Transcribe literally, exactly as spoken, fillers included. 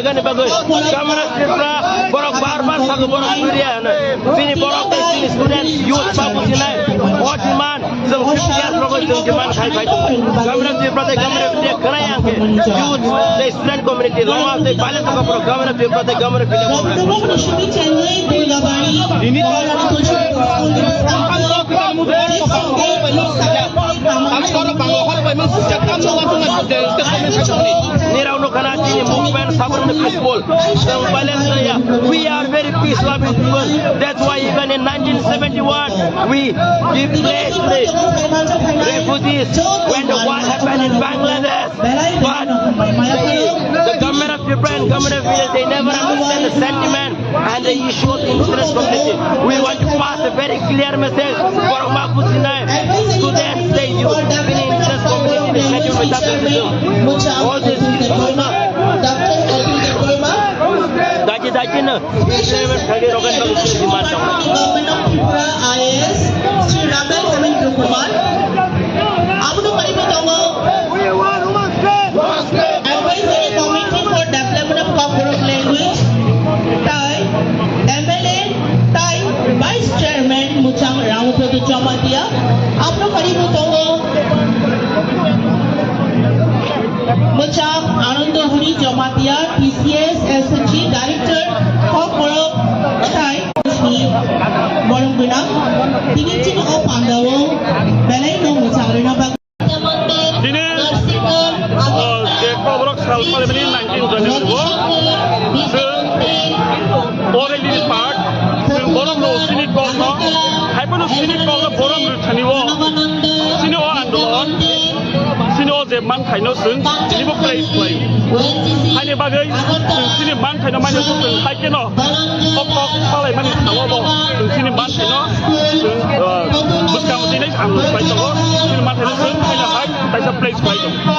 Gani bagwi Comrade Tripura borok bar bar sago borok Surya hwnwi. Bini borok tei bini student youth ba bujinai. O demand jwng fifty years rogo jwng demand khai phai tongo. Comrade Tripura tei Comrade India khwnai ang khe youth tei student community lama tei baile tongkha borok Comrade Tripura tei Comrade India. Nirok no khana chini movement sabur peaceful. Jwng violence ya. We are very peace loving people. That's why even in nineteen seventy-one we give place to the refugees when the war happened in Bangladesh. But the, the government of Japan, government of India, they never understand the sentiment and the issue of the indigenous community. We want to pass a very clear message for Makusinai, students, the youth, the indigenous community, the schedule with baptism. All this is Daji daji no. Government of Tripura I A S, Shri Ramdal Ravindra Kumar. Abono karibo tongo Advisory Committee for Development of Kokborok Language, tai M L A, tai Vice Chairman Muchang Ramapada Jamatia. Abono karibo tongo Muchang Ananda Huri Jamatia, T C S S H G Director, Kokborok tai ni borok gwnang. Tini chini o pandao belai no muchang rwna bagwi. Dini, uh, je Kokborok sal palimani nineteen January o, chwng already part, chwng borok no sini kok no, hai bono sini kok no borok rwthani o, sini o andolon, sini o je man khaino chwng tini bo khlai khlai. Haini bagwi chwng sini man khaino manya chwng hai keno kok kok palai mani sao bo chwng sini man khaino chwng, uh, bwskang tini ang pai tongo. Sini man khaino chwng haino hai taisa place pai tongo.